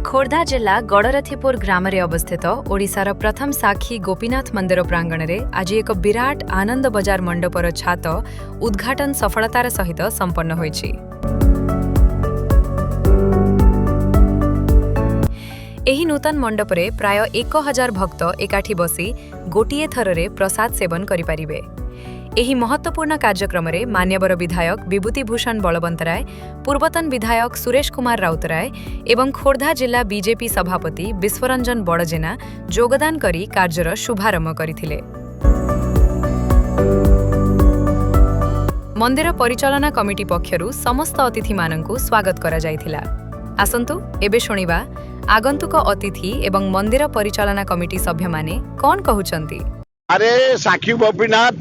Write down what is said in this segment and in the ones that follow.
ଖୋର୍ଦ୍ଧା ଜିଲ୍ଲା ଗଡ଼ରଥିପୁର ଗ୍ରାମରେ ଅବସ୍ଥିତ ଓଡ଼ିଶାର ପ୍ରଥମ ସାକ୍ଷୀ ଗୋପୀନାଥ ମନ୍ଦିର ପ୍ରାଙ୍ଗଣରେ ଆଜି ଏକ ବିରାଟ ଆନନ୍ଦ ବଜାର ମଣ୍ଡପର ଛାତ ଉଦ୍ଘାଟନ ସଫଳତାର ସହିତ ସମ୍ପନ୍ନ ହୋଇଛି। ଏହି ନୂତନ ମଣ୍ଡପରେ ପ୍ରାୟ 1000 ଭକ୍ତ ଏକାଠି ବସି ଗୋଟିଏ ଥରରେ ପ୍ରସାଦ ସେବନ କରିପାରିବେ। ଏହି ମହତ୍ତ୍ୱପୂର୍ଣ୍ଣ କାର୍ଯ୍ୟକ୍ରମରେ ମାନ୍ୟବର ବିଧାୟକ ବିଭୂତି ଭୂଷଣ ବଳବନ୍ତରାୟ, ପୂର୍ବତନ ବିଧାୟକ ସୁରେଶ କୁମାର ରାଉତରାୟ ଏବଂ ଖୋର୍ଦ୍ଧା ଜିଲ୍ଲା ବିଜେପି ସଭାପତି ବିଶ୍ୱରଞ୍ଜନ ବଡ଼ଜେନା ଯୋଗଦାନ କରି କାର୍ଯ୍ୟର ଶୁଭାରମ୍ଭ କରିଥିଲେ। ମନ୍ଦିର ପରିଚାଳନା କମିଟି ପକ୍ଷରୁ ସମସ୍ତ ଅତିଥିମାନଙ୍କୁ ସ୍ୱାଗତ କରାଯାଇଥିଲା। ଆସନ୍ତୁ ଏବେ ଶୁଣିବା ଆଗନ୍ତୁକ ଅତିଥି ଏବଂ ମନ୍ଦିର ପରିଚାଳନା କମିଟି ସଭ୍ୟମାନେ କ'ଣ କହୁଛନ୍ତି। ଆରେ, ସାକ୍ଷୀ ଗୋପୀନାଥ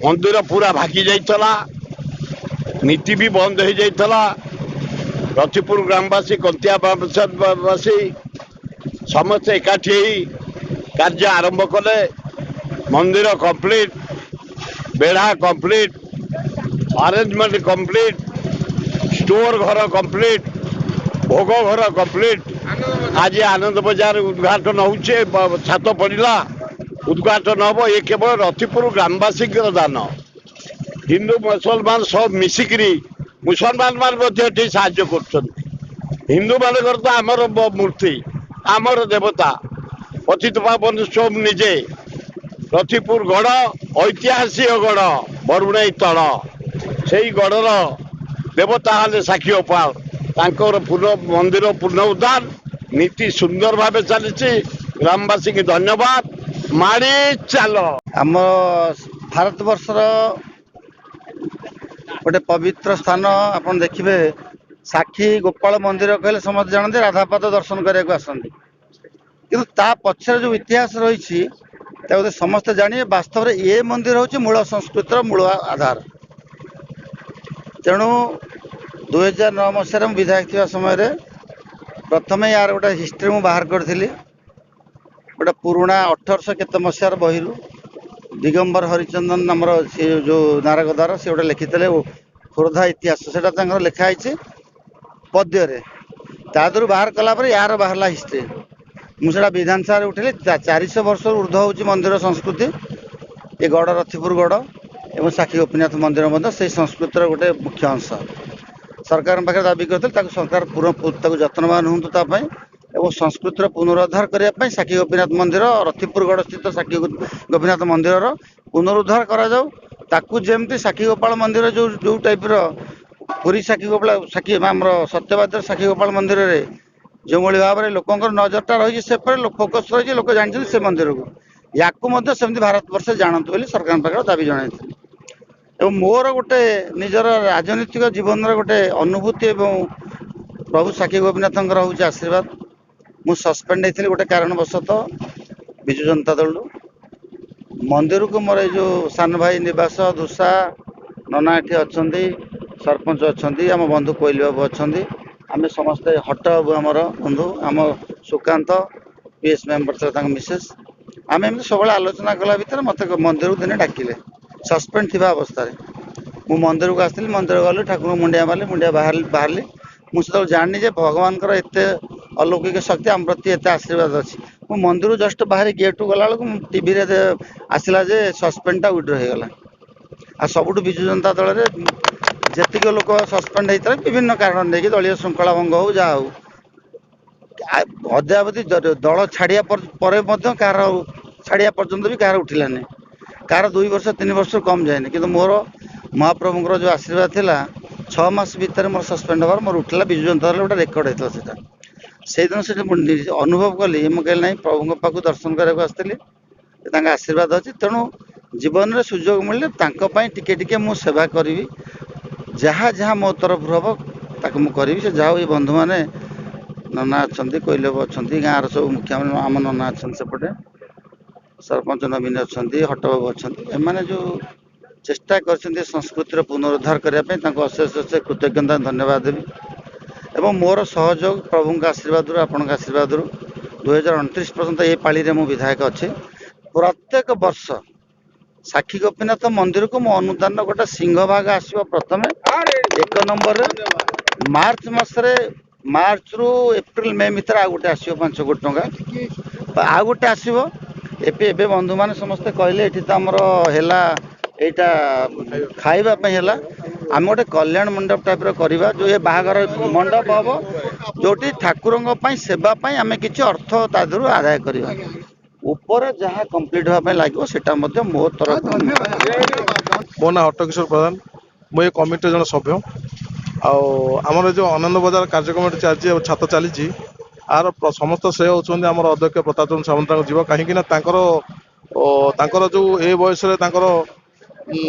ମନ୍ଦିର ପୁରା ଭାଙ୍ଗି ଯାଇଥିଲା, ନୀତି ବି ବନ୍ଦ ହେଇଯାଇଥିଲା। ରଥିପୁର ଗ୍ରାମବାସୀ, କନ୍ତିଆ ବାସୀ ସମସ୍ତେ ଏକାଠି ହେଇ କାର୍ଯ୍ୟ ଆରମ୍ଭ କଲେ। ମନ୍ଦିର କମ୍ପ୍ଲିଟ୍, ବେଢ଼ା କମ୍ପ୍ଲିଟ୍, ଆରେଞ୍ଜମେଣ୍ଟ କମ୍ପ୍ଲିଟ୍, ଷ୍ଟୋର ଘର କମ୍ପ୍ଲିଟ୍, ଭୋଗ ଘର କମ୍ପ୍ଲିଟ୍। ଆଜି ଆନନ୍ଦ ବଜାର ଉଦ୍ଘାଟନ ହେଉଛି, ଛାତ ପଡ଼ିଲା, ଉଦ୍ଘାଟନ ହେବ। ଏ କେବଳ ରଥିପୁର ଗ୍ରାମବାସୀଙ୍କର ଦାନ। ହିନ୍ଦୁ ମୁସଲମାନ ସବୁ ମିଶିକିରି, ମୁସଲମାନ ମାନେ ମଧ୍ୟ ଏଠି ସାହାଯ୍ୟ କରୁଛନ୍ତି। ହିନ୍ଦୁମାନଙ୍କର ତ ଆମର ମୂର୍ତ୍ତି, ଆମର ଦେବତା ପତିତ ପାବନ ସ୍ୱୟଂ ନିଜେ। ରଥିପୁର ଗଡ଼ ଐତିହାସିକ ଗଡ଼, ବରୁଣେଇ ତଳ, ସେଇ ଗଡ଼ର ଦେବତା ହେଲେ ସାକ୍ଷୀ ଗୋପାଳ। ତାଙ୍କର ପୁନଃ ମନ୍ଦିର ପୁନଃଉଦ୍ଧାର ନୀତି ସୁନ୍ଦର ଭାବେ ଚାଲିଛି। ଗ୍ରାମବାସୀଙ୍କୁ ଧନ୍ୟବାଦ। ମାଡ଼ି ଚାଲ। ଆମ ଭାରତବର୍ଷର ଗୋଟେ ପବିତ୍ର ସ୍ଥାନ ଆପଣ ଦେଖିବେ, ସାକ୍ଷୀ ଗୋପାଳ ମନ୍ଦିର କହିଲେ ସମସ୍ତେ ଜାଣନ୍ତି, ରାଧାପାଦ ଦର୍ଶନ କରିବାକୁ ଆସନ୍ତି। କିନ୍ତୁ ତା ପଛରେ ଯୋଉ ଇତିହାସ ରହିଛି, ତାକୁ ସମସ୍ତେ ଜାଣିବେ। ବାସ୍ତବରେ ଏ ମନ୍ଦିର ହେଉଛି ମୂଳ ସଂସ୍କୃତିର ମୂଳ ଆଧାର। ତେଣୁ 2009 ମସିହାରେ ମୁଁ ବିଧାୟକ ଥିବା ସମୟରେ ପ୍ରଥମେ ୟାର ଗୋଟେ ହିଷ୍ଟ୍ରି ମୁଁ ବାହାର କରିଥିଲି, ଗୋଟେ ପୁରୁଣା 1800 କେତେ ମସିହାର ବହିରୁ। ଦିଗମ୍ବର ହରିଚନ୍ଦନ ଆମର ସେ ଯୋଉ ନାରଗଦାର, ସେ ଗୋଟେ ଲେଖିଥିଲେ ଖୋର୍ଦ୍ଧା ଇତିହାସ। ସେଇଟା ତାଙ୍କର ଲେଖା ହେଇଛି ପଦ୍ୟରେ। ତା ଦେହରୁ ବାହାର କଲା ପରେ ୟାର ବାହାରିଲା ହିଷ୍ଟ୍ରି। ମୁଁ ସେଇଟା ବିଧାନସଭାରେ ଉଠେଇଲି। 400 ବର୍ଷରୁ ଉର୍ଦ୍ଧ୍ୱ ହେଉଛି ମନ୍ଦିର ସଂସ୍କୃତି। ଏ ଗଡ଼, ରଥିପୁର ଗଡ଼ ଏବଂ ସାକ୍ଷୀ ଗୋପୀନାଥ ମନ୍ଦିର ମଧ୍ୟ ସେଇ ସଂସ୍କୃତିର ଗୋଟେ ମୁଖ୍ୟ ଅଂଶ। ସରକାରଙ୍କ ପାଖରେ ଦାବି କରିଥିଲେ, ତାକୁ ସରକାର ତାକୁ ଯତ୍ନବାନ ହୁଅନ୍ତୁ ତା ପାଇଁ ଏବଂ ସଂସ୍କୃତିର ପୁନରୁଦ୍ଧାର କରିବା ପାଇଁ ସାକ୍ଷୀ ଗୋପୀନାଥ ମନ୍ଦିର, ରଥିପୁର ଗଡ଼ ସ୍ଥିତ ସାକ୍ଷୀ ଗୋପୀନାଥ ମନ୍ଦିରର ପୁନରୁଦ୍ଧାର କରାଯାଉ। ତାକୁ ଯେମିତି ସାକ୍ଷୀ ଗୋପାଳ ମନ୍ଦିର ଯେଉଁ ଯେଉଁ ଟାଇପ୍ର ପୁରୀ ସାକ୍ଷୀ ଗୋପାଳ, ସାକ୍ଷୀ ଆମର ସତ୍ୟବାଦର ସାକ୍ଷୀ ଗୋପାଳ ମନ୍ଦିରରେ ଯେଉଁଭଳି ଭାବରେ ଲୋକଙ୍କର ନଜରଟା ରହିଛି, ସେପଟେ ଫୋକସ୍ ରହିଛି, ଲୋକ ଜାଣିଛନ୍ତି ସେ ମନ୍ଦିରକୁ, ୟାକୁ ମଧ୍ୟ ସେମିତି ଭାରତବର୍ଷ ଜାଣନ୍ତୁ ବୋଲି ସରକାରଙ୍କ ପାଖରେ ଦାବି ଜଣାଇଥିଲି। ଏବଂ ମୋର ଗୋଟେ ନିଜର ରାଜନୈତିକ ଜୀବନର ଗୋଟେ ଅନୁଭୂତି ଏବଂ ପ୍ରଭୁ ସାକ୍ଷୀ ଗୋପୀନାଥଙ୍କର ହେଉଛି ଆଶୀର୍ବାଦ। ମୁଁ ସସ୍ପେଣ୍ଡ ହେଇଥିଲି ଗୋଟେ କାରଣବଶତଃ ବିଜୁ ଜନତା ଦଳରୁ। ମନ୍ଦିରକୁ ମୋର ଏଇ ଯେଉଁ ସାନ ଭାଇ ନିବାସ ଧୁସା ନନା ଏଠି ଅଛନ୍ତି, ସରପଞ୍ଚ ଅଛନ୍ତି, ଆମ ବନ୍ଧୁ କୋଇଲି ବାବୁ ଅଛନ୍ତି, ଆମେ ସମସ୍ତେ, ହଟ ବାବୁ ଆମର ବନ୍ଧୁ, ଆମ ସୁକାନ୍ତ ପି ଏସ୍ ମେମ୍ବର ଥିଲେ, ତାଙ୍କ ମିସେସ୍, ଆମେ ଏମିତି ସବୁବେଳେ ଆଲୋଚନା କଲା ଭିତରେ ମୋତେ ମନ୍ଦିରକୁ ଦିନେ ଡାକିଲେ। ସସ୍ପେଣ୍ଡ ଥିବା ଅବସ୍ଥାରେ ମୁଁ ମନ୍ଦିରକୁ ଆସିଥିଲି। ମନ୍ଦିର ଗଲି, ଠାକୁରଙ୍କୁ ମୁଣ୍ଡିଆ ମାରିଲି, ମୁଣ୍ଡିଆ ବାହାରିଲି। ମୁଁ ସେତେବେଳେ ଜାଣିନି ଯେ ଭଗବାନଙ୍କର ଏତେ ଅଲୌକିକ ଶକ୍ତି, ଆମ ପ୍ରତି ଏତେ ଆଶୀର୍ବାଦ ଅଛି। ମୁଁ ମନ୍ଦିରରୁ ଜଷ୍ଟ ବାହାରି ଗେଟ୍କୁ ଗଲାବେଳକୁ ମୁଁ ଟିଭିରେ ଆସିଲା ଯେ ସସ୍ପେଣ୍ଡଟା ୱିଡ୍ର ହେଇଗଲା। ଆଉ ସବୁଠୁ ବିଜୁ ଜନତା ଦଳରେ ଯେତିକି ଲୋକ ସସ୍ପେଣ୍ଡ ହେଇଥିଲେ ବିଭିନ୍ନ କାରଣ ନେଇକି, ଦଳୀୟ ଶୃଙ୍ଖଳା ଭଙ୍ଗ ହଉ, ଯାହା ହଉ, ଅଦ୍ୟାବଧି ଦଳ ଛାଡ଼ିବା ପରେ ମଧ୍ୟ କାହାର ଛାଡ଼ିବା ପର୍ଯ୍ୟନ୍ତ ବି କାହାର ଉଠିଲାନି। କାହାର 2 ବର୍ଷ 3 ବର୍ଷରୁ କମ୍ ଯାଇନି। କିନ୍ତୁ ମୋର ମହାପ୍ରଭୁଙ୍କର ଯେଉଁ ଆଶୀର୍ବାଦ ଥିଲା, 6 ମାସ ଭିତରେ ମୋର ସସ୍ପେଣ୍ଡ ହେବାର ମୋର ଉଠିଲା। ବିଜୁ ଜନତା ଦଳରେ ଗୋଟେ ରେକର୍ଡ଼ ହେଇଥିଲା ସେଇଟା। ସେଇଦିନ ସେଠି ମୁଁ ନିଜେ ଅନୁଭବ କଲି। ମୁଁ କହିଲି, ନାହିଁ, ପ୍ରଭୁଙ୍କ ପାଖକୁ ଦର୍ଶନ କରିବାକୁ ଆସିଥିଲି, ତାଙ୍କ ଆଶୀର୍ବାଦ ଅଛି। ତେଣୁ ଜୀବନରେ ସୁଯୋଗ ମିଳିଲେ ତାଙ୍କ ପାଇଁ ଟିକେ ଟିକେ ମୁଁ ସେବା କରିବି। ଯାହା ଯାହା ମୋ ତରଫରୁ ହେବ, ତାକୁ ମୁଁ କରିବି। ସେ ଯାହା ହଉ, ଏ ବନ୍ଧୁମାନେ, ନନା ଅଛନ୍ତି, କୋଇଲବାବୁ ଅଛନ୍ତି, ଗାଁର ସବୁ ମୁଖିଆ ଆମ ନନା ଅଛନ୍ତି, ସେପଟେ ସରପଞ୍ଚ ନବୀନ ଅଛନ୍ତି, ହଟବାବୁ ଅଛନ୍ତି, ଏମାନେ ଯେଉଁ ଚେଷ୍ଟା କରିଛନ୍ତି ସଂସ୍କୃତିର ପୁନରୁଦ୍ଧାର କରିବା ପାଇଁ, ତାଙ୍କୁ ଅଶେଷ ଅଶେଷ କୃତଜ୍ଞତା, ଧନ୍ୟବାଦ ଦେବି। ଏବଂ ମୋର ସହଯୋଗ ପ୍ରଭୁଙ୍କ ଆଶୀର୍ବାଦରୁ, ଆପଣଙ୍କ ଆଶୀର୍ବାଦରୁ 2029 ପର୍ଯ୍ୟନ୍ତ ଏ ପାଳିରେ ମୁଁ ବିଧାୟକ ଅଛି। ପ୍ରତ୍ୟେକ ବର୍ଷ ସାକ୍ଷୀ ଗୋପୀନାଥ ମନ୍ଦିରକୁ ମୋ ଅନୁଦାନର ଗୋଟେ ସିଂହ ଭାଗ ଆସିବ। ପ୍ରଥମେ ଏକ ନମ୍ବରରେ ମାର୍ଚ୍ଚ ମାସରେ ମାର୍ଚ୍ଚରୁ ଏପ୍ରିଲ ମେ ଭିତରେ ଆଉ ଗୋଟେ ଆସିବ 5 କୋଟି ଟଙ୍କା, ଆଉ ଗୋଟେ ଆସିବ। ଏବେ ଏବେ ବନ୍ଧୁମାନେ ସମସ୍ତେ କହିଲେ, ଏଠି ତ ଆମର ହେଲା, ଏଇଟା ଖାଇବା ପାଇଁ ହେଲା। ଆମେ ଗୋଟେ କଲ୍ୟାଣ ମଣ୍ଡପ ଟାଇପ୍ର କରିବା, ଯେଉଁ ଏ ବାହାଘର ମଣ୍ଡପ ହେବ, ଯେଉଁଠି ଠାକୁରଙ୍କ ପାଇଁ ସେବା ପାଇଁ ଆମେ କିଛି ଅର୍ଥ ତା ଦେହରୁ ଆଦାୟ କରିବା। ଉପରେ ଯାହା କମ୍ପ୍ଲିଟ୍ ହେବା ପାଇଁ ଲାଗିବ, ସେଇଟା ମଧ୍ୟ ମୋ ତରଫରୁ। ମୋ ନାଁ ହଟକିଶୋର ପ୍ରଧାନ, ମୁଁ ଏ କମିଟିର ଜଣେ ସଭ୍ୟ। ଆଉ ଆମର ଯେଉଁ ଆନନ୍ଦ ବଜାର କାର୍ଯ୍ୟକ୍ରମଟି ଚାଲିଛି ଆଉ ଛାତ ଚାଲିଛି, ଆର ସମସ୍ତ ଶ୍ରେୟ ହେଉଛନ୍ତି ଆମର ଅଧ୍ୟକ୍ଷ ପ୍ରତାପ ଚନ୍ଦ୍ର ସାମନ୍ତରାୟଙ୍କୁ ଯିବ, କାହିଁକି ନା ତାଙ୍କର ଯେଉଁ ଏ ବୟସରେ ତାଙ୍କର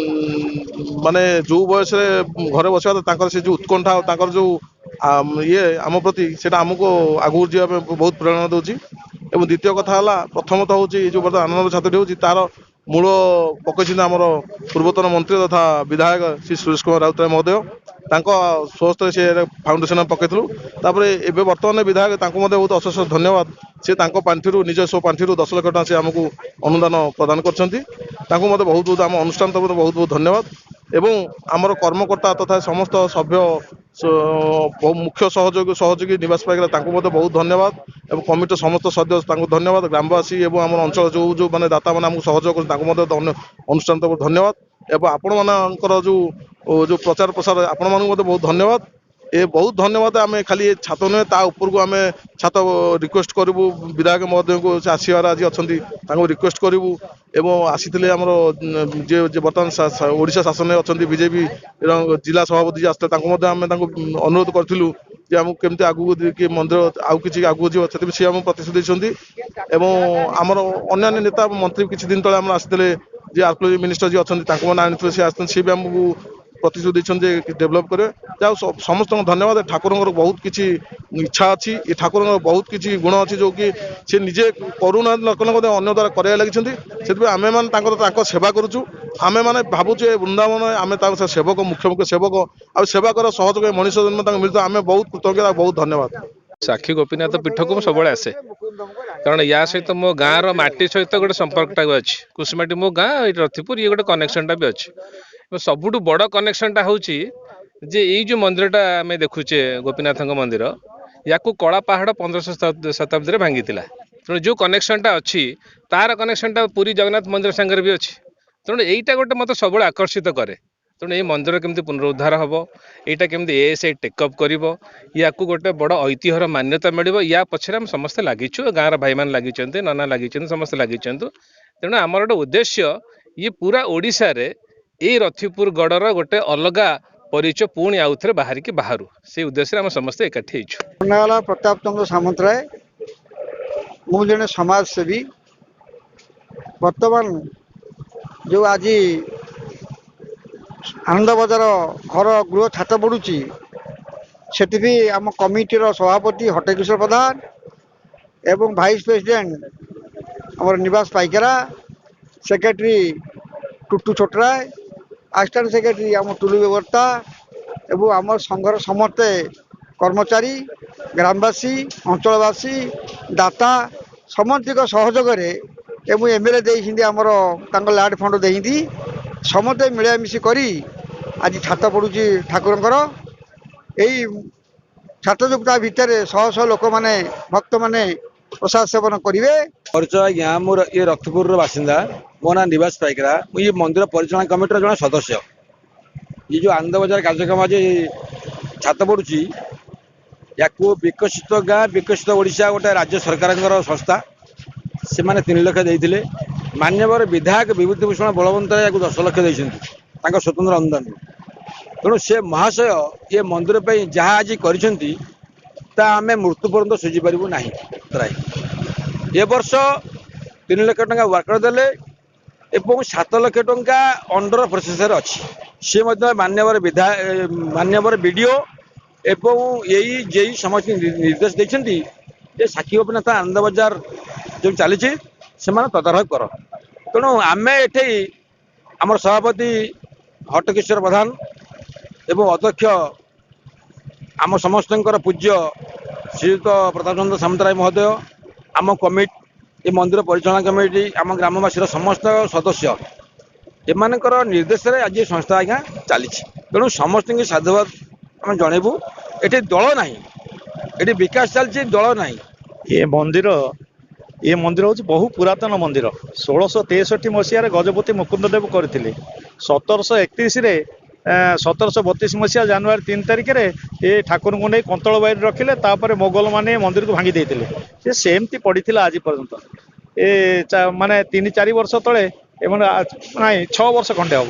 ମାନେ ଯେଉଁ ବୟସରେ ଘରେ ବସିବା କଥା, ତାଙ୍କର ସେ ଯେଉଁ ଉତ୍କଣ୍ଠା ଆଉ ତାଙ୍କର ଯେଉଁ ଇଏ ଆମ ପ୍ରତି, ସେଇଟା ଆମକୁ ଆଗକୁ ଯିବା ପାଇଁ ବହୁତ ପ୍ରେରଣା ଦେଉଛି। ଏବଂ ଦ୍ୱିତୀୟ କଥା ହେଲା, ପ୍ରଥମତଃ ହେଉଛି ଏ ଯେଉଁ ବର୍ତ୍ତମାନ ଆନନ୍ଦ ଛାତଟି ହେଉଛି, ତାର ମୂଳ ପକାଇଛନ୍ତି ଆମର ପୂର୍ବତନ ମନ୍ତ୍ରୀ ତଥା ବିଧାୟକ ଶ୍ରୀ ସୁରେଶ କୁମାର ରାଉତରାୟ ମହୋଦୟ। ତାଙ୍କ ସ୍ୱହସ୍ତରେ ସେ ଫାଉଣ୍ଡେସନ ପକାଇଥିଲୁ। ତାପରେ ଏବେ ବର୍ତ୍ତମାନ ବିଧାୟକ, ତାଙ୍କୁ ମଧ୍ୟ ବହୁତ ଅଶେଷ ଧନ୍ୟବାଦ। ସେ ତାଙ୍କ ପାଣ୍ଠିରୁ, ନିଜସ୍ୱ ପାଣ୍ଠିରୁ 10 ଲକ୍ଷ ଟଙ୍କା ସେ ଆମକୁ ଅନୁଦାନ ପ୍ରଦାନ କରିଛନ୍ତି। ତାଙ୍କୁ ମଧ୍ୟ ବହୁତ ବହୁତ, ଆମ ଅନୁଷ୍ଠାନ ତରଫରୁ ବହୁତ ବହୁତ ଧନ୍ୟବାଦ। ଏବଂ ଆମର କର୍ମକର୍ତ୍ତା ତଥା ସମସ୍ତ ସଭ୍ୟ, ମୁଖ୍ୟ ସହଯୋଗୀ ନିବାସ ପାଇଗଲା, ତାଙ୍କୁ ମଧ୍ୟ ବହୁତ ଧନ୍ୟବାଦ। ଏବଂ କମିଟିର ସମସ୍ତ ସଦସ୍ୟ, ତାଙ୍କୁ ଧନ୍ୟବାଦ। ଗ୍ରାମବାସୀ ଏବଂ ଆମର ଅଞ୍ଚଳ ଯେଉଁ ଯେଉଁ ମାନେ ଦାତାମାନେ ଆମକୁ ସହଯୋଗ କରୁଛନ୍ତି, ତାଙ୍କୁ ମଧ୍ୟ ଅନୁଷ୍ଠାନ ତରଫରୁ ଧନ୍ୟବାଦ। ଏବଂ ଆପଣମାନଙ୍କର ଯେଉଁ ଯେଉଁ ପ୍ରଚାର ପ୍ରସାର, ଆପଣମାନଙ୍କୁ ମଧ୍ୟ ବହୁତ ଧନ୍ୟବାଦ। ଏ ବହୁତ ଧନ୍ୟବାଦ। ଆମେ ଖାଲି ଏ ଛାତ ନୁହେଁ, ତା ଉପରକୁ ଆମେ ଛାତ ରିକ୍ୱେଷ୍ଟ କରିବୁ ବିଧାୟକ ମହୋଦୟଙ୍କୁ। ସେ ଆସିବାର ଆଜି ଅଛନ୍ତି, ତାଙ୍କୁ ରିକ୍ୱେଷ୍ଟ କରିବୁ। ଏବଂ ଆସିଥିଲେ ଆମର ଯିଏ ବର୍ତ୍ତମାନ ଓଡ଼ିଶା ଶାସନରେ ଅଛନ୍ତି, ବିଜେପି ଜିଲ୍ଲା ସଭାପତି ଯିଏ ଆସିଥିଲେ, ତାଙ୍କୁ ମଧ୍ୟ ଆମେ ତାଙ୍କୁ ଅନୁରୋଧ କରିଥିଲୁ ଯେ ଆମକୁ କେମିତି ଆଗକୁ କି ମନ୍ଦିର ଆଉ କିଛି ଆଗକୁ ଯିବ। ସେଥିପାଇଁ ସିଏ ଆମକୁ ପ୍ରତିଶ୍ରୁତି ଦେଇଛନ୍ତି। ଏବଂ ଆମର ଅନ୍ୟାନ୍ୟ ନେତା, ମନ୍ତ୍ରୀ, କିଛି ଦିନ ତଳେ ଆମର ଆସିଥିଲେ, ଯିଏ ଆର୍କିଓଲୋଜି ମିନିଷ୍ଟର ଯିଏ ଅଛନ୍ତି, ତାଙ୍କୁ ମଧ୍ୟ ଆଣିଥିଲେ, ସିଏ ଆସିଛନ୍ତି। ସିଏ ବି ଆମକୁ ପ୍ରତିଶ୍ରୁତି ଦେଇଛନ୍ତି ଯେ ଡେଭଲପ୍ କରିବେ। ଯାହା ସମସ୍ତଙ୍କୁ ଧନ୍ୟବାଦ। ଠାକୁରଙ୍କର ବହୁତ କିଛି ଇଚ୍ଛା ଅଛି, ଏ ଠାକୁରଙ୍କର ବହୁତ କିଛି ଗୁଣ ଅଛି, ଯେଉଁ କି ସେ ନିଜେ କରୁନାହାନ୍ତି, ନ କଲେ ମଧ୍ୟ ଅନ୍ୟ ଦ୍ୱାରା କରିବାକୁ ଲାଗିଛନ୍ତି। ସେଥିପାଇଁ ଆମେମାନେ ତାଙ୍କ ସେବା କରୁଛୁ। ଆମେମାନେ ଭାବୁଛୁ ଏ ବୃନ୍ଦାବନ ଆମେ ତାଙ୍କ ସେବକ, ମୁଖ୍ୟ ମୁଖ୍ୟ ସେବକ। ଆଉ ସେବା କରିବା ସହଯୋଗ ମଣିଷ ଜନ୍ମ ତାଙ୍କୁ ମିଳିତ, ଆମେ ବହୁତ କୃତଜ୍ଞ, ବହୁତ ଧନ୍ୟବାଦ। ସାକ୍ଷୀ ଗୋପୀନାଥ ପୀଠକୁ ମୁଁ ସବୁବେଳେ ଆସେ, କାରଣ ୟା ସହିତ ମୋ ଗାଁର ମାଟି ସହିତ ଗୋଟେ ସମ୍ପର୍କଟା ବି ଅଛି। କୁସୁମାଟି ମୋ ଗାଁ, ଏଇଠି ରଥିପୁର, ଇଏ ଗୋଟେ କନେକ୍ସନଟା ବି ଅଛି। ସବୁଠୁ ବଡ଼ କନେକ୍ସନଟା ହେଉଛି ଯେ ଏଇ ଯେଉଁ ମନ୍ଦିରଟା ଆମେ ଦେଖୁଛେ, ଗୋପୀନାଥଙ୍କ ମନ୍ଦିର, ୟାକୁ କଳା ପାହାଡ଼ 1500 ଶତାବ୍ଦୀରେ ଭାଙ୍ଗିଥିଲା। ତେଣୁ ଯେଉଁ କନେକ୍ସନଟା ଅଛି, ତାର କନେକ୍ସନଟା ପୁରୀ ଜଗନ୍ନାଥ ମନ୍ଦିର ସାଙ୍ଗରେ ବି ଅଛି। ତେଣୁ ଏଇଟା ଗୋଟେ ମୋତେ ସବୁବେଳେ ଆକର୍ଷିତ କରେ। ତେଣୁ ଏଇ ମନ୍ଦିର କେମିତି ପୁନରୁଦ୍ଧାର ହେବ, ଏଇଟା କେମିତି ଏଏସ୍ଆଇ ଟେକଅପ୍ କରିବ, ୟାକୁ ଗୋଟେ ବଡ଼ ଐତିହ୍ୟର ମାନ୍ୟତା ମିଳିବ, ୟା ପଛରେ ଆମେ ସମସ୍ତେ ଲାଗିଛୁ। ଗାଁର ଭାଇମାନେ ଲାଗିଛନ୍ତି, ନନା ଲାଗିଛନ୍ତି, ସମସ୍ତେ ଲାଗିଛନ୍ତି। ତେଣୁ ଆମର ଗୋଟେ ଉଦ୍ଦେଶ୍ୟ, ଇଏ ପୁରା ଓଡ଼ିଶାରେ ଏଇ ରଥିପୁର ଗଡ଼ର ଗୋଟେ ଅଲଗା ପରିଚୟ ପୁଣି ଆଉଥରେ ବାହାରିକି ବାହାରୁ, ସେଇ ଉଦ୍ଦେଶ୍ୟରେ ଆମେ ସମସ୍ତେ ଏକାଠି ହେଇଛୁ। ନାଁ ହେଲା ପ୍ରତାପ ଚନ୍ଦ୍ର ସାମନ୍ତରାୟ, ମୁଁ ଜଣେ ସମାଜସେବୀ। ବର୍ତ୍ତମାନ ଯେଉଁ ଆଜି ଆନନ୍ଦ ବଜାର ଘର ଗୃହ ଛାତ ପଡ଼ୁଛି, ସେଠି ବି ଆମ କମିଟିର ସଭାପତି ହଟକିଶୋର ପ୍ରଧାନ ଏବଂ ଭାଇସ୍ ପ୍ରେସିଡେଣ୍ଟ ଆମର Nibas Paikara, secretary Tutu Chhotray, assistant secretary ଆମ ଟୁଲୁ ବେବର୍ତ୍ତା ଏବଂ ଆମ ସଂଘର ସମସ୍ତେ କର୍ମଚାରୀ, ଗ୍ରାମବାସୀ, ଅଞ୍ଚଳବାସୀ, ଦାତା ସମସ୍ତଙ୍କ ସହଯୋଗରେ ଏବଂ ଏମ୍ ଏଲ୍ ଏ ଦେଇଛନ୍ତି ଆମର ତାଙ୍କ ଲ୍ୟାଣ୍ଡ ଫଣ୍ଡ ଦେଇଛନ୍ତି, ସମସ୍ତେ ମିଳାମିଶି କରି ଆଜି ଛାତ ପଡ଼ୁଛି ଠାକୁରଙ୍କର। ଏଇ ଛାତ ଯୋଗୁଁ ତା ଭିତରେ ଶହ ଶହ ଲୋକମାନେ, ଭକ୍ତମାନେ ପ୍ରସାଦ ସେବନ କରିବେ। ପରିଚୟ ଆଜ୍ଞା, ମୁଁ ଇଏ ରଥପୁରର ବାସିନ୍ଦା। ମୋ ନାଁ ନିବାସ ପାଇକରା। ମୁଁ ଇଏ ମନ୍ଦିର ପରିଚାଳନା କମିଟିର ଜଣେ ସଦସ୍ୟ। ଇଏ ଯେଉଁ ଆନନ୍ଦ ବଜାର କାର୍ଯ୍ୟକ୍ରମ ଆଜି ଛାତ ପଡ଼ୁଛି, ୟାକୁ ବିକଶିତ ଗାଁ ବିକଶିତ ଓଡ଼ିଶା ଗୋଟେ ରାଜ୍ୟ ସରକାରଙ୍କର ସଂସ୍ଥା, ସେମାନେ 3 ଲକ୍ଷ ଦେଇଥିଲେ। ମାନ୍ୟବର ବିଧାୟକ ବିଭୂତି ଭୂଷଣ ବଳବନ୍ତରାୟ ୟାକୁ 10 ଲକ୍ଷ ଦେଇଛନ୍ତି ତାଙ୍କ ସ୍ୱତନ୍ତ୍ର ଅନୁଦାନରୁ। ତେଣୁ ସେ ମହାଶୟ ଏ ମନ୍ଦିର ପାଇଁ ଯାହା ଆଜି କରିଛନ୍ତି, ତା ଆମେ ମୃତ୍ୟୁ ପର୍ଯ୍ୟନ୍ତ ସୁଝିପାରିବୁ ନାହିଁ। ଏ ବର୍ଷ 3 ଲକ୍ଷ ଟଙ୍କା ୱାର୍କର ଦେଲେ ଏବଂ 7 ଲକ୍ଷ ଟଙ୍କା ଅଣ୍ଡର ପ୍ରୋସେସରେ ଅଛି। ସିଏ ମଧ୍ୟ ମାନ୍ୟବର ବିଧାୟକ, ମାନ୍ୟବର ବିଡ଼ିଓ ଏବଂ ଏଇ ଜେଇ ସମସ୍ତଙ୍କୁ ନିର୍ଦ୍ଦେଶ ଦେଇଛନ୍ତି ଯେ ସାକ୍ଷୀ ଗୋପୀନାଥ ଆନନ୍ଦ ବଜାର ଯେଉଁ ଚାଲିଛି, ସେମାନେ ତଦାରଖ କର। ତେଣୁ ଆମେ ଏଠି ଆମର ସଭାପତି ହଟକିଶୋର ପ୍ରଧାନ ଏବଂ ଅଧ୍ୟକ୍ଷ ଆମ ସମସ୍ତଙ୍କର ପୂଜ୍ୟ ଶ୍ରୀଯୁକ୍ତ ପ୍ରତାପ ଚନ୍ଦ୍ର ସାମନ୍ତରାୟ ମହୋଦୟ, ଆମ କମିଟି, ଏ ମନ୍ଦିର ପରିଚାଳନା କମିଟି, ଆମ ଗ୍ରାମବାସୀର ସମସ୍ତ ସଦସ୍ୟ, ଏମାନଙ୍କର ନିର୍ଦ୍ଦେଶରେ ଆଜି ଏ ସଂସ୍ଥା ଆଜ୍ଞା ଚାଲିଛି। ତେଣୁ ସମସ୍ତଙ୍କୁ ସାଧୁବାଦ ଆମେ ଜଣେଇବୁ। ଏଠି ଦଳ ନାହିଁ। ଏଠି ବିକାଶ ଚାଲିଛି, ଦଳ ନାହିଁ। ଏ ମନ୍ଦିର ହେଉଛି ବହୁ ପୁରାତନ ମନ୍ଦିର। 1663 ମସିହାରେ ଗଜପତି ମୁକୁନ୍ଦ ଦେବ କରିଥିଲେ। 1731ରେ, 1732 ମସିହା ଜାନୁଆରୀ 3 ତାରିଖରେ ଏ ଠାକୁରଙ୍କୁ ନେଇ କନ୍ତଳବାଡ଼ିରେ ରଖିଲେ। ତାପରେ ମୋଗଲମାନେ ଏ ମନ୍ଦିରକୁ ଭାଙ୍ଗି ଦେଇଥିଲେ। ସେ ସେମିତି ପଡ଼ିଥିଲା ଆଜି ପର୍ଯ୍ୟନ୍ତ। ଏ ମାନେ 3-4 ବର୍ଷ ତଳେ ଏମାନେ, ନାଇଁ, 6 ବର୍ଷ ଖଣ୍ଡେ ହବ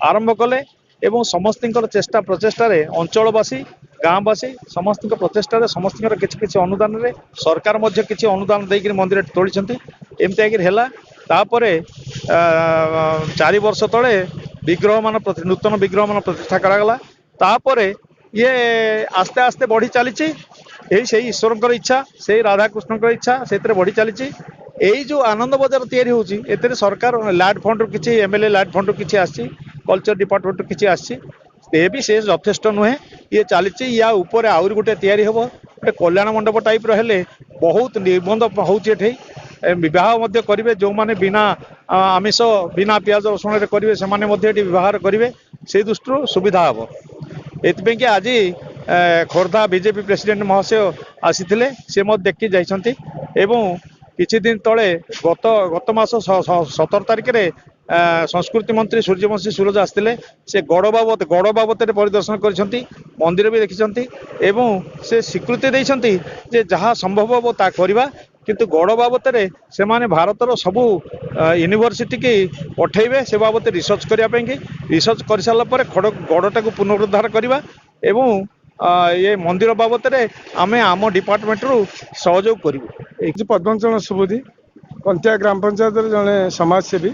ଆରମ୍ଭ କଲେ ଏବଂ ସମସ୍ତଙ୍କର ଚେଷ୍ଟା ପ୍ରଚେଷ୍ଟାରେ, ଅଞ୍ଚଳବାସୀ, ଗାଁବାସୀ ସମସ୍ତଙ୍କ ପ୍ରଚେଷ୍ଟାରେ, ସମସ୍ତଙ୍କର କିଛି କିଛି ଅନୁଦାନରେ, ସରକାର ମଧ୍ୟ କିଛି ଅନୁଦାନ ଦେଇକିରି ମନ୍ଦିରଟି ତୋଳିଛନ୍ତି। ଏମିତି ହେଇକିରି ହେଲା। ତାପରେ 4 ବର୍ଷ ତଳେ ବିଗ୍ରହମାନ ନୂତନ ବିଗ୍ରହମାନ ପ୍ରତିଷ୍ଠା କରାଗଲା। ତାପରେ ଇଏ ଆସ୍ତେ ଆସ୍ତେ ବଢ଼ି ଚାଲିଛି। ଏଇ ସେଇ ଈଶ୍ୱରଙ୍କର ଇଚ୍ଛା, ସେଇ ରାଧାକୃଷ୍ଣଙ୍କର ଇଚ୍ଛା, ସେଥିରେ ବଢ଼ି ଚାଲିଛି। ଏଇ ଯେଉଁ ଆନନ୍ଦ ବଜାର ତିଆରି ହେଉଛି, ଏଥିରେ ସରକାର ଲ୍ୟାଡ୍ ଫଣ୍ଡରୁ କିଛି, ଏମଏଲଏ ଲ୍ୟାଡ୍ ଫଣ୍ଡରୁ କିଛି ଆସିଛି, କଲଚର ଡିପାର୍ଟମେଣ୍ଟରୁ କିଛି ଆସିଛି। ସେ ବି ସେ ଯଥେଷ୍ଟ ନୁହେଁ। ଇଏ ଚାଲିଛି। ୟା ଉପରେ ଆହୁରି ଗୋଟେ ତିଆରି ହେବ, ଗୋଟେ କଲ୍ୟାଣ ମଣ୍ଡପ ଟାଇପ୍ର ହେଲେ ବହୁତ ନିର୍ବନ୍ଧ ହେଉଛି ଏଠି। ବିବାହ ମଧ୍ୟ କରିବେ। ଯେଉଁମାନେ ବିନା ଆମିଷ, ବିନା ପିଆଜ ରସୁଣରେ କରିବେ, ସେମାନେ ମଧ୍ୟ ଏଠି ବିବାହ କରିବେ। ସେଇ ଦୃଷ୍ଟିରୁ ସୁବିଧା ହେବ। ଏଥିପାଇଁ କି ଆଜି ଖୋର୍ଦ୍ଧା ବିଜେପି ପ୍ରେସିଡେଣ୍ଟ ମହାଶୟ ଆସିଥିଲେ, ସେ ମଧ୍ୟ ଦେଖି ଯାଇଛନ୍ତି। ଏବଂ କିଛି ଦିନ ତଳେ, ଗତ ଗତ ମାସ 17 ତାରିଖରେ ସଂସ୍କୃତି ମନ୍ତ୍ରୀ ସୂର୍ଯ୍ୟବଂଶୀ ସୂରଜ ଆସିଥିଲେ। ସେ ଗଡ଼ ବାବଦରେ ପରିଦର୍ଶନ କରିଛନ୍ତି, ମନ୍ଦିର ବି ଦେଖିଛନ୍ତି ଏବଂ ସେ ସ୍ୱୀକୃତି ଦେଇଛନ୍ତି ଯେ ଯାହା ସମ୍ଭବ ହେବ ତାହା କରିବା। କିନ୍ତୁ ଗଡ଼ ବାବଦରେ ସେମାନେ ଭାରତର ସବୁ ୟୁନିଭର୍ସିଟିକି ପଠେଇବେ ସେ ବାବଦରେ ରିସର୍ଚ୍ଚ କରିବା ପାଇଁକି। ରିସର୍ଚ୍ଚ କରିସାରିଲା ପରେ ଗଡ଼ଟାକୁ ପୁନରୁଦ୍ଧାର କରିବା ଏବଂ ଏ ମନ୍ଦିର ବାବଦରେ ଆମେ ଆମ ଡିପାର୍ଟମେଣ୍ଟରୁ ସହଯୋଗ କରିବୁ। ପଦ୍ମଚରଣ ସୁବୁଦ୍ଧି, କନ୍ତିଆ ଗ୍ରାମ ପଞ୍ଚାୟତର ଜଣେ ସମାଜସେବୀ।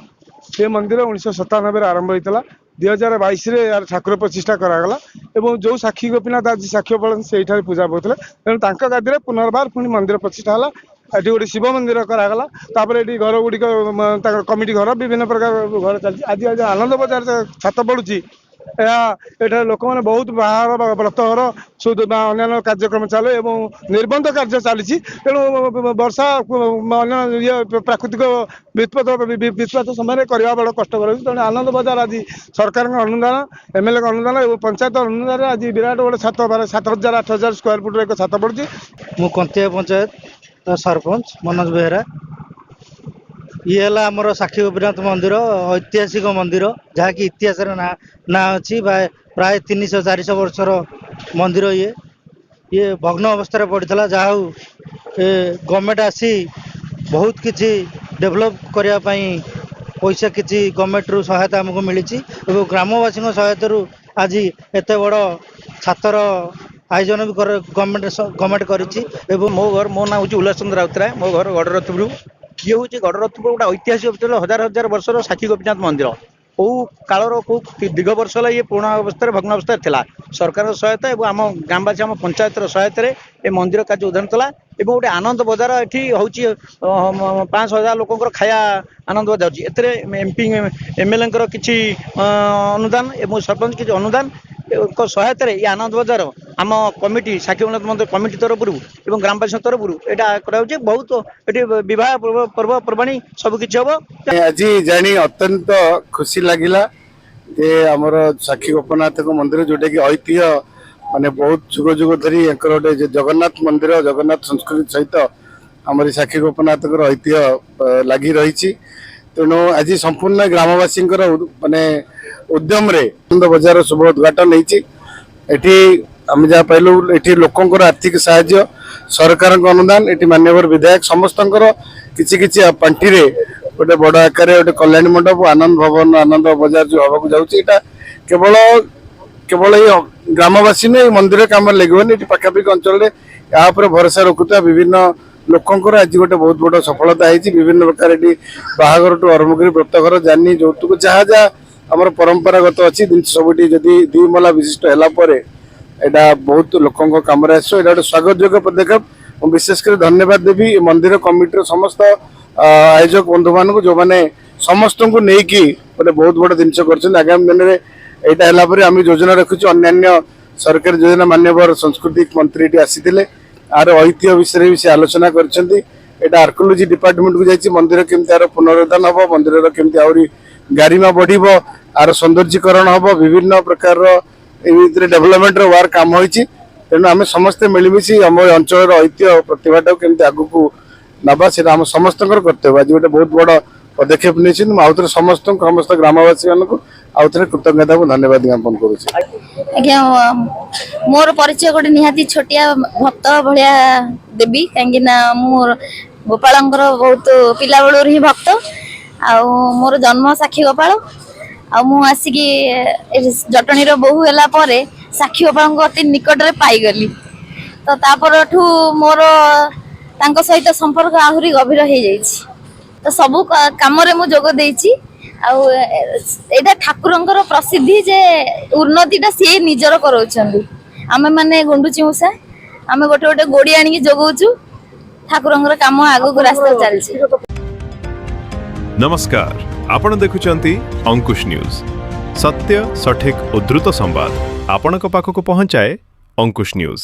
ଏ ମନ୍ଦିର 1997ରେ ଆରମ୍ଭ ହୋଇଥିଲା। 2022ରେ ଏହାର ଠାକୁର ପ୍ରତିଷ୍ଠା କରାଗଲା ଏବଂ ଯେଉଁ ସାକ୍ଷୀ ଗୋପୀନାଥ ଆଜି ସାକ୍ଷୀ ଗୋପାଳ, ସେଇଠାରେ ପୂଜା ପାଉଥିଲେ। ତେଣୁ ତାଙ୍କ ଗାଦିରେ ପୁନର୍ବାର ପୁଣି ମନ୍ଦିର ପ୍ରତିଷ୍ଠା ହେଲା। ଏଠି ଗୋଟେ ଶିବ ମନ୍ଦିର କରାଗଲା। ତାପରେ ଏଠି ଘର ଗୁଡ଼ିକ, ତାଙ୍କର କମିଟି ଘର, ବିଭିନ୍ନ ପ୍ରକାର ଘର ଚାଲିଛି। ଆଜି ଆଜି ଆନନ୍ଦ ବଜାର ଛାତ ପଡୁଛି। ଏହା ଏଠାରେ ଲୋକମାନେ ବହୁତ ବାହାଘର, ବ୍ରତଘର ସବୁ ବା ଅନ୍ୟାନ୍ୟ କାର୍ଯ୍ୟକ୍ରମ ଚାଲେ ଏବଂ ନିର୍ବନ୍ଧ କାର୍ଯ୍ୟ ଚାଲିଛି। ତେଣୁ ବର୍ଷା, ଅନ୍ୟ ଇଏ ପ୍ରାକୃତିକ ବିପଦ, ବିପଦ ସମୟରେ କରିବା ବଡ଼ କଷ୍ଟକର ହେଉଛି। ତେଣୁ ଆନନ୍ଦ ବଜାର ଆଜି ସରକାରଙ୍କ ଅନୁଦାନ, ଏମଏଲଏଙ୍କ ଅନୁଦାନ ଏବଂ ପଞ୍ଚାୟତ ଅନୁଦାନରେ ଆଜି ବିରାଟ ଗୋଟେ ଛାତ, 7000 8000 ସ୍କୋୟାର ଫୁଟର ଏକ ଛାତ ପଡୁଛି। ମୁଁ କନ୍ତିଆ ପଞ୍ଚାୟତ ସରପଞ୍ଚ ମନୋଜ ବେହେରା। ଇଏ ହେଲା ଆମର ସାକ୍ଷୀ ଗୋପୀନାଥ ମନ୍ଦିର, ଐତିହାସିକ ମନ୍ଦିର, ଯାହାକି ଇତିହାସରେ ନାଁ ନାଁ ଅଛି ବା ପ୍ରାୟ 300-400 ବର୍ଷର ମନ୍ଦିର ଇଏ। ଇଏ ଭଗ୍ନ ଅବସ୍ଥାରେ ପଡ଼ିଥିଲା। ଯାହା ହଉ, ଏ ଗଭର୍ଣ୍ଣମେଣ୍ଟ ଆସି ବହୁତ କିଛି ଡେଭଲପ୍ କରିବା ପାଇଁ ପଇସା କିଛି ଗଭର୍ଣ୍ଣମେଣ୍ଟରୁ ସହାୟତା ଆମକୁ ମିଳିଛି ଏବଂ ଗ୍ରାମବାସୀଙ୍କ ସହାୟତାରୁ ଆଜି ଏତେ ବଡ଼ ଛାତର ଆୟୋଜନ ବି ଗଭର୍ଣ୍ଣମେଣ୍ଟ କରିଛି ଏବଂ ମୋ ଘର, ମୋ ନାଁ ହେଉଛି ଉଲ୍ଲାସ ଚନ୍ଦ୍ର ରାଉତରାୟ। ମୋ ଘର ଗଡ଼ରଥପୁର। ଇଏ ହେଉଛି ଗଡ଼ରଥପୁର ଗୋଟେ ଐତିହାସିକ ଅଞ୍ଚଳ, ହଜାର ହଜାର ବର୍ଷର ସାକ୍ଷୀ ଗୋପୀନାଥ ମନ୍ଦିର। କୋଉ କାଳର, କୋଉ ଦୀର୍ଘ ବର୍ଷ ହେଲା ଇଏ ପୁରୁଣା ଅବସ୍ଥାରେ, ଭଗ୍ନ ଅବସ୍ଥାରେ ଥିଲା। ସରକାରଙ୍କ ସହାୟତା ଏବଂ ଆମ ଗ୍ରାମବାସୀ, ଆମ ପଞ୍ଚାୟତର ସହାୟତାରେ ଏ ମନ୍ଦିର କାର୍ଯ୍ୟ ଉଦ୍ଧାର ଥିଲା ଏବଂ ଗୋଟେ ଆନନ୍ଦ ବଜାର ଏଠି ହେଉଛି। 5,000 ଲୋକଙ୍କର ଖାଇବା ଆନନ୍ଦ ବଜାର ହେଉଛି। ଏଥିରେ ଏମପି, ଏମଏଲଏଙ୍କର କିଛି ଅନୁଦାନ ଏବଂ ସରପଞ୍ଚ କିଛି ଅନୁଦାନ ଙ୍କ ସହାୟତାରେ ଏ ଆନନ୍ଦ ବଜାର ଆମ କମିଟି, ସାକ୍ଷୀ ଗୋପୀନାଥ ମନ୍ଦିର କମିଟି ତରଫରୁ ଏବଂ ଗ୍ରାମବାସୀଙ୍କ ତରଫରୁ ଏଇଟା କରାଯାଉଛି। ବହୁତ ଏଠି ବିବାହ, ପର୍ବପର୍ବାଣୀ ସବୁ କିଛି ହବ। ଆଜି ଜାଣି ଅତ୍ୟନ୍ତ ଖୁସି ଲାଗିଲା ଯେ ଆମର ସାକ୍ଷୀ ଗୋପୀନାଥଙ୍କ ମନ୍ଦିର, ଯୋଉଟା କି ଐତିହ୍ୟ, ମାନେ ବହୁତ ଯୁଗ ଯୁଗ ଧରି ୟାଙ୍କର ଗୋଟେ ଯେ ଜଗନ୍ନାଥ ମନ୍ଦିର, ଜଗନ୍ନାଥ ସଂସ୍କୃତି ସହିତ ଆମର ଏଇ ସାକ୍ଷୀ ଗୋପୀନାଥଙ୍କର ଐତିହ୍ୟ ଲାଗି ରହିଛି। ତେଣୁ ଆଜି ସମ୍ପୂର୍ଣ୍ଣ ଗ୍ରାମବାସୀଙ୍କର ମାନେ ଉଦ୍ୟମରେ ଆନନ୍ଦ ବଜାର ଶୁଭ ଉଦ୍ଘାଟନ ହେଇଛି। ଏଠି ଆମେ ଯାହା ପାଇଲୁ, ଏଠି ଲୋକଙ୍କର ଆର୍ଥିକ ସାହାଯ୍ୟ, ସରକାରଙ୍କ ଅନୁଦାନ, ଏଠି ମାନ୍ୟବର ବିଧାୟକ, ସମସ୍ତଙ୍କର କିଛି କିଛି ପାଣ୍ଠିରେ ଗୋଟେ ବଡ ଆକାରରେ ଗୋଟେ କଲ୍ୟାଣୀ ମଣ୍ଡପ, ଆନନ୍ଦ ଭବନ, ଆନନ୍ଦ ବଜାର ଯୋଉ ହବାକୁ ଯାଉଛି, ଏଇଟା କେବଳ କେବଳ ଏଇ ଗ୍ରାମବାସୀ ନୁହେଁ, ଏଇ ମନ୍ଦିର କାମରେ ଲାଗିବନି। ଏଠି ପାଖାପାଖି ଅଞ୍ଚଳରେ ଏହା ଉପରେ ଭରସା ରଖୁଥିବା ବିଭିନ୍ନ ଲୋକଙ୍କର ଆଜି ଗୋଟେ ବହୁତ ବଡ ସଫଳତା ହେଇଛି। ବିଭିନ୍ନ ପ୍ରକାର ଏଠି ବାହାଘରଠୁ ଆରମ୍ଭ କରି ବ୍ରତଘର, ଯାନି, ଯୌତୁକ, ଯାହା ଯାହା ଆମର ପରମ୍ପରାଗତ ଅଛି ଜିନିଷ ସବୁଠି ଯଦି ଦି ମହଲା ବିଶିଷ୍ଟ ହେଲା ପରେ ଏଇଟା ବହୁତ ଲୋକଙ୍କ କାମରେ ଆସିବ। ଏଇଟା ଗୋଟେ ସ୍ୱାଗତ ଯୋଗ୍ୟ ପଦକ୍ଷେପ। ମୁଁ ବିଶେଷ କରି ଧନ୍ୟବାଦ ଦେବି ଏ ମନ୍ଦିର କମିଟିର ସମସ୍ତ ଆୟୋଜକ ବନ୍ଧୁମାନଙ୍କୁ, ଯୋଉମାନେ ସମସ୍ତଙ୍କୁ ନେଇକି ଗୋଟେ ବହୁତ ବଡ ଜିନିଷ କରିଛନ୍ତି। ଆଗାମୀ ଦିନରେ ଏଇଟା ହେଲା ପରେ ଆମେ ଯୋଜନା ରଖୁଛୁ ଅନ୍ୟାନ୍ୟ ସରକାରୀ ଯୋଜନା। ମାନ୍ୟବର ସଂସ୍କୃତି ମନ୍ତ୍ରୀ ଏଠି ଆସିଥିଲେ, ଆର ଐତିହ୍ୟ ବିଷୟରେ ବି ସେ ଆଲୋଚନା କରିଛନ୍ତି। ଏଇଟା ଆର୍କୋଲୋଜି ଡିପାର୍ଟମେଣ୍ଟକୁ ଯାଇଛି। ମନ୍ଦିର କେମିତି ଆର ପୁନରୁଦ୍ଧାର ହବ, ମନ୍ଦିରର କେମିତି ଆହୁରି ଗାରିମା ବଢିବ, ଆର ସୌନ୍ଦର୍ଯ୍ୟକରଣ ହବ, ବିଭିନ୍ନ ପ୍ରକାରର ଏଇ ଭିତରେ ଡେଭଲପମେଣ୍ଟର ୱାର୍କ କାମ ହେଇଛି। ତେଣୁ ଆମେ ସମସ୍ତେ ମିଳିମିଶି ଆମ ଅଞ୍ଚଳର ଐତିହ୍ୟ ପ୍ରତିଭାଟାକୁ କେମିତି ଆଗକୁ ନେବା, ସେଇଟା ଆମ ସମସ୍ତଙ୍କର କର୍ତ୍ତବ୍ୟ। ଆଜି ଗୋଟେ ବହୁତ ବଡ଼ ପଦକ୍ଷେପ ନେଇଛନ୍ତି। ମୁଁ ଆଉଥରେ ସମସ୍ତଙ୍କୁ, ସମସ୍ତ ଗ୍ରାମବାସୀମାନଙ୍କୁ ଆଉଥରେ କୃତଜ୍ଞତା ଏବଂ ଧନ୍ୟବାଦ ଜ୍ଞାପନ କରୁଛି। ଆଜ୍ଞା, ମୋର ପରିଚୟ ଗୋଟେ ନିହାତି ଛୋଟିଆ ଭକ୍ତ ଭଳିଆ ଦେବି, କାହିଁକି ନା ମୁଁ ଗୋପାଳଙ୍କର ବହୁତ ପିଲାବେଳରୁ ହିଁ ଭକ୍ତ। ଆଉ ମୋର ଜନ୍ମ ସାକ୍ଷୀ ଗୋପାଳ। ଆଉ ମୁଁ ଆସିକି ଏ ଜଟଣୀର ବୋହୂ ହେଲା ପରେ ସାକ୍ଷୀ ଗୋପାଳଙ୍କୁ ଅତି ନିକଟରେ ପାଇଗଲି। ତ ତା ପରଠୁ ମୋର ତାଙ୍କ ସହିତ ସମ୍ପର୍କ ଆହୁରି ଗଭୀର ହେଇଯାଇଛି। ତ ସବୁ କାମରେ ମୁଁ ଯୋଗ ଦେଇଛି। ଆଉ ଏଇଟା ଠାକୁରଙ୍କର ପ୍ରସିଦ୍ଧି ଯେ ଉନ୍ନତିଟା ସିଏ ନିଜର କରାଉଛନ୍ତି। ଆମେ ମାନେ ଗୁଣ୍ଡୁଚି ମୂଷା, ଆମେ ଗୋଟେ ଗୋଟେ ଗୋଡି ଆଣିକି ଯୋଗଉଛୁ। ଠାକୁରଙ୍କର କାମ ଆଗକୁ ରାସ୍ତା ଚାଲିଛି। ନମସ୍କାର, ଆପଣ ଦେଖୁଛନ୍ତି ଅଙ୍କୁଶ ନ୍ୟୁଜ୍। ସତ୍ୟ, ସଠିକ ଓ ଦ୍ରୁତ ସମ୍ବାଦ ଆପଣଙ୍କ ପାଖକୁ ପହଞ୍ଚାଏ ଅଙ୍କୁଶ ନ୍ୟୁଜ୍।